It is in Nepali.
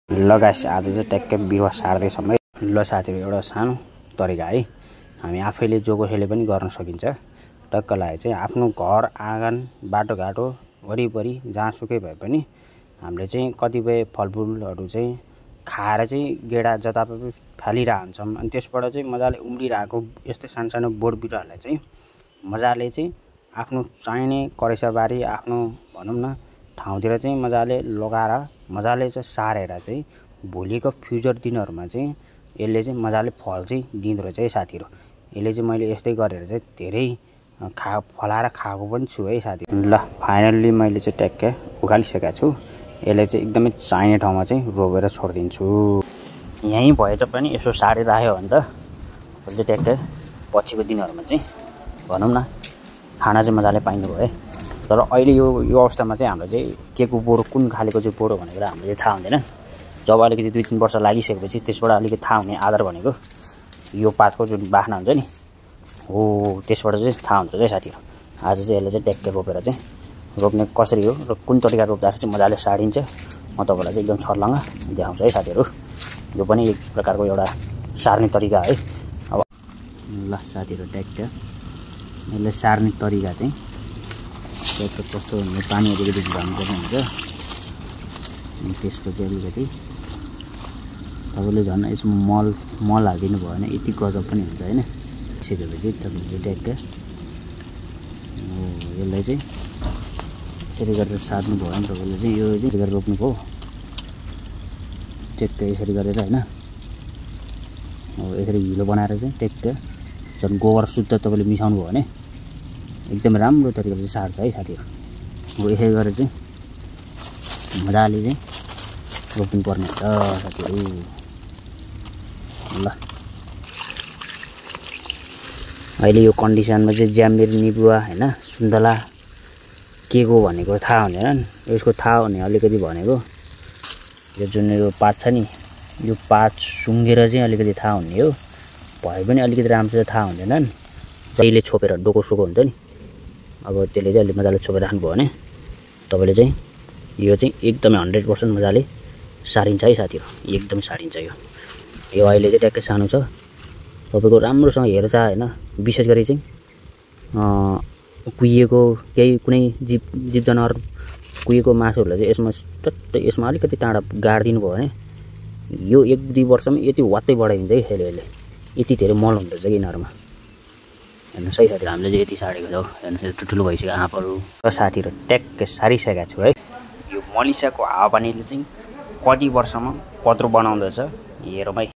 लगास आज चाहिँ ट्याक्कै बिरुवा सार्दैछौँ है। ल साथीहरु, एउटा सानो तरिका है, हामी आफैले जोगोसैले पनि गर्न सकिन्छ। टक्कलाई चाहिँ आफ्नो घर आँगन बाटोघाटो वरिपरि जहाँसुकै भए पनि हामीले चाहिँ कतिपय फलफुलहरू चाहिँ खाएर चाहिँ गेडा जताततै फालिरहन्छौँ। अनि त्यसबाट चाहिँ मजाले उम्रिरहेको यस्तै सानसानो बोट बिरुवाहरूलाई चाहिँ मजाले चाहिँ आफ्नो चाहिने करेसाबारी आफ्नो भनौँ न ठाउँतिर चाहिँ मजाले लगाएर मजाले चाहिँ सारेर चाहिँ भोलिको फ्युचर दिनहरुमा चाहिँ यसले चाहिँ मजाले फल चाहिँ दिँदो रहेछ है साथीहरु। यसले चाहिँ मैले यस्तै गरेर चाहिँ धेरै फलाएर खाएको पनि छु है साथी। ल फाइनल्ली मैले चाहिँ ट्याक्कै उखालिसकेको छु। यसले चाहिँ एकदमै चाहिने ठाउँमा चाहिँ रोपेर छोड्दिन्छु। यही भए पनि यसो सारिराख्यो भने त चाहिँ ट्याक्कै पछिको दिनहरुमा चाहिँ भनौँ न खाना चाहिँ मजाले पाइनु भयो है। तर अहिले यो अवस्थामा चाहिँ हाम्रो चाहिँ केको बोडो कुन खालेको चाहिँ बोडो भनेर हामीले थाहा हुँदैन। जब अलिकति 2-3 वर्ष लागिसकेपछि त्यसबाट अलिकति थाहा हुने आधार भनेको यो पातको जुन बाख्ना हुन्छ नि हो, त्यसबाट चाहिँ थाहा हुन्छ है साथीहरु। आज चाहिँ यसले चाहिँ ट्याक्कै रोपेर चाहिँ रोप्ने कसरी हो र कुन तरिका रोप्दा चाहिँ मजाले साडिन्छ म तपाईलाई चाहिँ एकदम छर्लङ्ग देखाउँछु है साथीहरु। यो पनि एक प्रकारको एउटा सार्ने तरिका है। अब ल साथीहरु, ट्याक्कै यसले सार्ने तरिका चाहिँ त्यस्तो कस्तो हुन्छ, पानी अलिकति झर्नुपर्ने हुन्छ अनि त्यसपछि अलिकति तपाईले झन् यसमा मल हालिदिनु भयो भने यति गजब पनि हुन्छ हैन। त्यसपछि तपाईले ट्याक्कै यसलाई चाहिँ यसरी गरेर सार्नु भयो भने तपाईले चाहिँ यो चाहिँ गरेर रोप्नु भयो ट्याक्कै यसरी गरेर हैन। अब यसरी हिलो बनाएर चाहिँ ट्याक्कै झन् गोबर शुद्ध तपाईले मिसाउनु भयो भने एकदम राम्रो तरिकाले चाहिँ सार्छ है साथीहरु। अब यसै गरेर चाहिँ मजाले चाहिँ रोप्नु पर्ने हुन्छ साथीहरु। ल अहिले यो कन्डिसनमा चाहिँ ज्यामिर निबुवा हैन सुन्तला केको भनेको थाहा हुँदैन। यसको थाहा हुने अलिकति भनेको यो जुन यो पात छ नि, यो पात सुँगेर चाहिँ अलिकति थाहा हुने हो। भए पनि अलिकति राम्रोसँग थाहा हुँदैन। जहिले छोपेर डोको सोको हुन्छ नि, अब त्यसले चाहिँ अलि मजाले छोपेर राख्नु भयो भने तपाईले चाहिँ यो चाहिँ एकदमै 100% मजाले सारिन्छ है साथीहरु। एकदम सारिन्छ यो अहिले चाहिँ ट्याक्कै सानो छ। तपाईको राम्रोसँग हेरचाह हैन, विशेष गरी चाहिँ कुहिएको केही कुनै जीव जनावर कुहिएको मासुहरुलाई चाहिँ यसमा अलिकति टाढा गाड्दिनु भयो भने यो 1-2 वर्षमा यति वात्तै बढाइदिन्छ है यसले। यति धेरै मल हुन्छ कि यिनीहरुमा हेर्नु सही साथीहरु। हामीले चाहिँ यति सारेको छौं हेर्नु, ठुलो भइसक्यो आँपहरु र साथीहरु ट्याक्कै सारिसकेको छु है। यो मलिसाको हावापानीले चाहिँ कति वर्षमा कत्रो बनाउँदैछ हेरौँ है।